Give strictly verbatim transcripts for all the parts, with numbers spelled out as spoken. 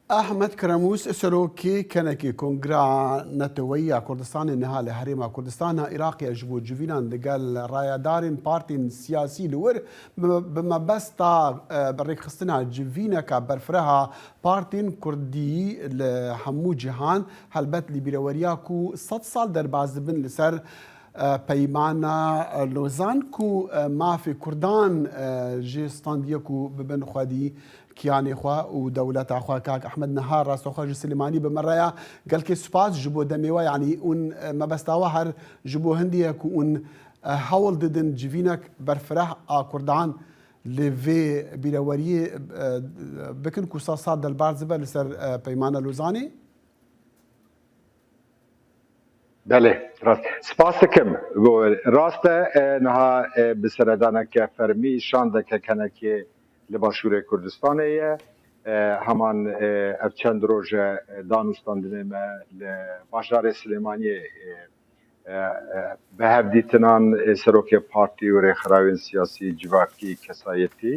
Ehmed Kremûs, serokê kenekê Kongra Neteweyî ya Kurdistanê niha li Herêma Kurdistana Iraqê ji bo civînan digel rayedarên partên siyasî li wir bi, bi mebesta, e, bi rêkxistina civîneka berfireha partên kurdî li hemû cîhan, helbet li bîreweriya ku sed sal derbas dibin li ser, e, Peymana Lozan ku, e, mafê Kurdan, e, jê standiye ku bibin xwedî kiyanê xwe û dewleta xwe. Kak Ehmed niha rastoxwe ji Silêmanî bi me re ya. Gelkê spas ji bo demê we, yanî hûn, e, mebesta we her ji bo hindî ye ku hûn, e, hewl didin civînek berfireh a Kurdan li vê bîreweriyê, e, bikin ku sed sal delbaz dibe li ser, e, Peymana Lozanê? Belê, rast. Spas dikim. Rast e, e, niha, e, bi seredaneke fermî şandeke kenekê li Başûrê Kurdistanê ye. E, heman, e, ev çend roj e, e, danûstandinê me li bajarê Silêmaniyê, e, e, e, bi hevdîtinan, e, serokê partî û rêxirawên siyasî, civakî, kesayetî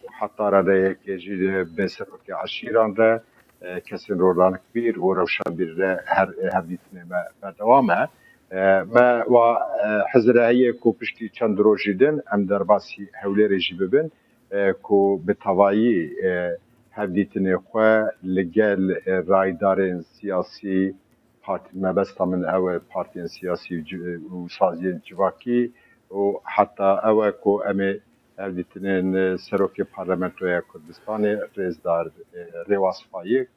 û heta radeyekê jî bi serokê eşîran re, e, kesên rolanikbîr û rewşanbîr re her, e, hevdîtinê me berdewam e. E, me wa, e, hizire heye ku piştî çend rojî din em derbasî Hewlêrê jî bibin, e, ku bi tevayî, e, hevdîtinê xwe li gel, e, raydarên siyasî, partî, mebesta min ew e, partiyên siyasî û ci-, û saziyên civakî û heta ew e ku em ê hevdîtinên, e, serokê Parlamentoya Kurdistanê, rêzdar, e, Rêwas Fayik,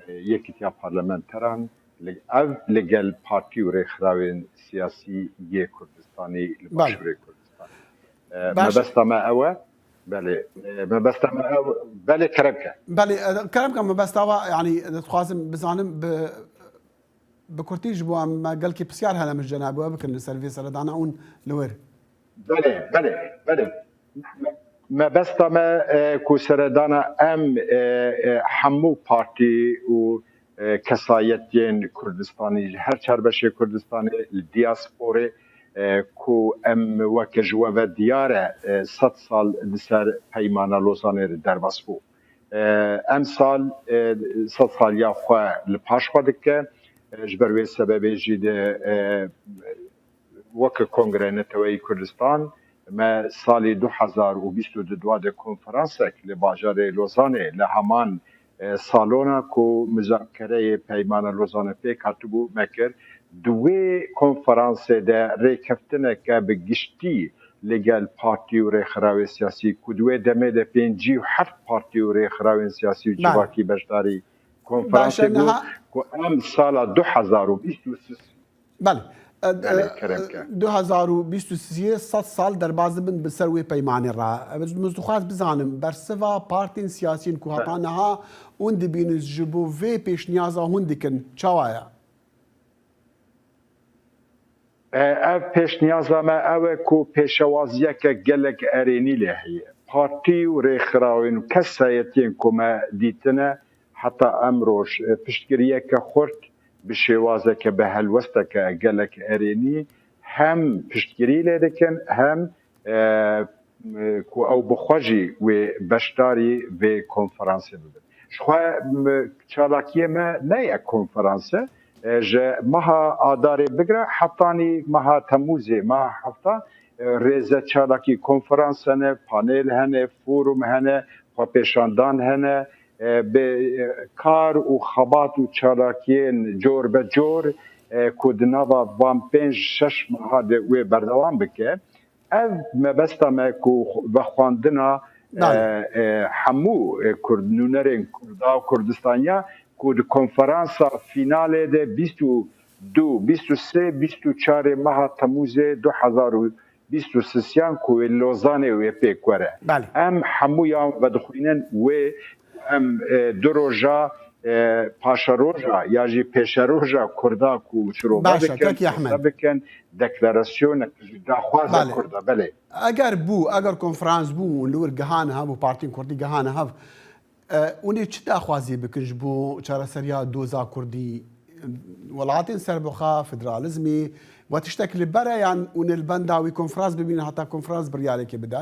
e, Yekîtiya Parlamenteran, li, ev li gel partî û rêxirawên siyasî yê Kurdistanî li Belê. Başûrê Kurdistanê. E, Baş. Mebesta me ew e. Belê, e, mebesta me ew, belê, kerem ke. Belê, e, kerem ke mebesta we, yanî, dixwazim bizanim bi, bi kurtî ji bo em, me gelkî pisyar hene min ji cenabê we bikin li ser vê seredana hûn li wir. Belê, belê, belê. Me, mebesta me, e, ku seredana em, e, e, hemû partî û, e, kesayetiyên Kurdistanî ji her çar beşê Kurdistanê li diyasporê, e, ku em weke ji we ve diyar e, e, sed sal li ser Peymana Lozanê re derbas bû. E, emsal, e, sed saliya xwe li paş xwe dike. E, ji ber wê sebebê jî de, e, weke Kongreya Neteweyî Kurdistan, me salê du hezar û bîst û du de konferansek li bajarê Lozanê, li heman, e, salona ku muzakereyê Peymana Lozanê pêk hatibû, me kir. Di wê konferansê de rêkeftineke bi giştî li gel partî û rêxirawê siyasî, ku di wê demê de pêncî û heft partî û rêxirawên siyasî û Belê. Civakî beşdarî Baş e, konferansê bû, niha ku em sala du hezar û bîst û sê Belê. E, Belê, e, kerem ke. Du hezar û bîst û sê sed sal derbas dibin bi ser wê peymanê re. Ez dixwaz bizanim, bersiva partên siyasiyên ku heta Be- niha hûn dibînin ji bo vê pêşniyaza hûn dikin, çawa ye? E, ev pêşniyaza me ew e ku pêşewaziyeke gelek erênî lê heye. Partî û rêxirawên û kesayetiyên ku me dîtine, heta emroj, e, piştgiriyeke xurt bi şêwazeke, bi helwesteke gelek erênî hem piştgirî lê dikin, hem, e, e, ku ew bi xwe jî wê beşdarî vê konferansê bibin. Ji xwe, m, çalakiyê me ne yek konferans e, e, ji meha Adarê bigire hetanî meha Temûzê, meha hefta, e, rêze çalakî konferans hene, panel hene, forum hene, xwepêşandan hene, e, bi, e, kar û xebat û çalakiyên cor be cor, e, ku di nava van pênc şeş meha de wê berdewam bike. Ev mebesta me ku vexwendina, Belê. e, e, hemû, e, Kurd, nûnerên Kurda û Kurdistaniya ku di konferansa fînalê de bîst û du, bîst û sê, bîst û çarê meha Temûzê du hezar û bîst û sisiyan ku wê Lozanê wê pêk were. Belê. Em hemûyan vedixwînin wê em, e, du roja, e, paşeroja ya jî pêşeroja Kurda ku şirove Baş e, bikin, Kak Ehmed. Qise bikin, deklarasyonek ji daxwaza Belê. Kurda, belê. Eger bû, eger konferans bû, li wir gihane hev û partiyên Kurdî gihane hev, e, hûn ê çi daxwazî bikin ji bo çareseriya doza Kurdî? Welatên serbixwe, federalizmî, we tiştek li ber e yan hûn ê li benda wî konferans bimînin heta konferans biryarekê bide?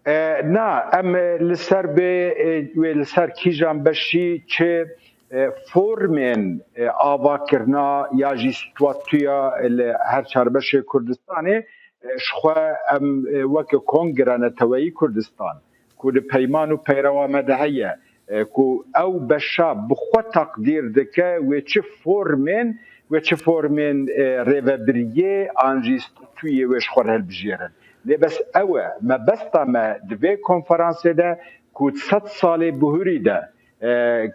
E, na, em, e, li ser bê, e, wê li ser kîjan beşî çi, e, formên, e, avakirina ya jî statuya li her çar beşê Kurdistanê, e, ji xwe em, e, weke Kongre Neteweyî Kurdistan, ku li peyman û peyrewa me de heye, e, ku ew beşa bi xwe teqdîr dike, wê çi formên, wê çi formên, e, rêvebiriyê an jî statuyê wê ji xwe re hilbijêrin. Lê bes ew e, mebesta me di vê konferansê de ku sed salê bihurî de, e,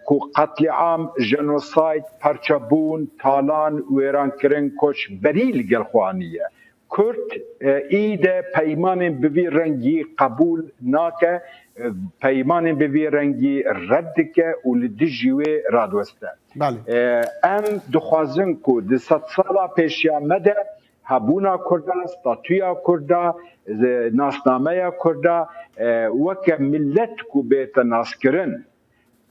ku qetlîam, jenosayt, parçebûn, talan, wêrankirin, koçberî li gel xwe aniye. Kurd, e, î de peymanên bi vî rengî qebûl nake, e, peymanên bi vî rengî red dike û li dijî wê radiweste. Belê. E, em dixwazin ku di sedsala pêşiya me de hebûna Kurda, statuya Kurda, e, nasnameya Kurda, e, weke milet ku bête naskirin.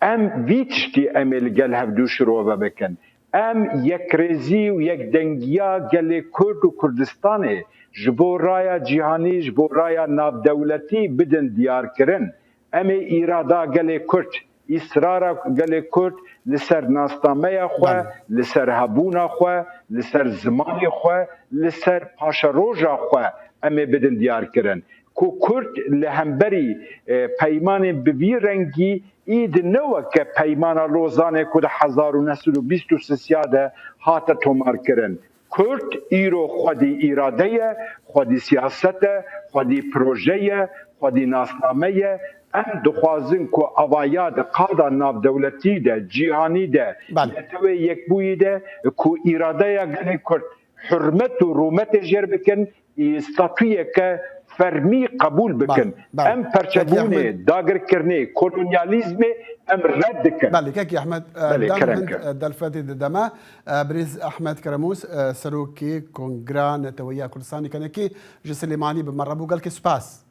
Em vî tiştî em ê li gel hevdû şirove bikin. Em yekrêzî û yekdengiya gelê Kurd û Kurdistanê ji bo raya cîhanî, ji bo raya navdewletî bidin diyarkirin. Em ê îrada gelê Kurd, îsrara gelê Kurd li ser nasnameya xwe, Belê. li ser hebûna xwe, li ser zimanê xwe, li ser paşeroja xwe em ê bidin diyarkirin. Ku Kurd li hemberî, e, peymanên bi vî rengî îd ne weke Peymana Lozanê ku di hezar û neh sed û bîst û sisiya de hate tomarkirin. Kurd îro xwedî îrade ye, xwedî siyaset e, xwedî proje ye, xwedî nasname ye. Em dixwazin ku avaya di qada navdewletî de, cîhanî de, Belê. Netewê Yekbûyî de ku îradeya gelê Kurd hurmet û rûmetê jêr bikin, statuyeke fermî qebûl bikin. Belê. Em Peki, perçebûnê, Ahmed. dagirkirinê, kolonyalîzmê em red dikin. Belê, Kekî Ahmed, e, Belê, dem kerem hund, ke. e, delfetê dideme. E, Birêz Ahmed Keremûs, e, Serokê Kongra Neteweyiya Kurdistanê kenekî ji Silêmanî bi me re bû. Gelkê spas.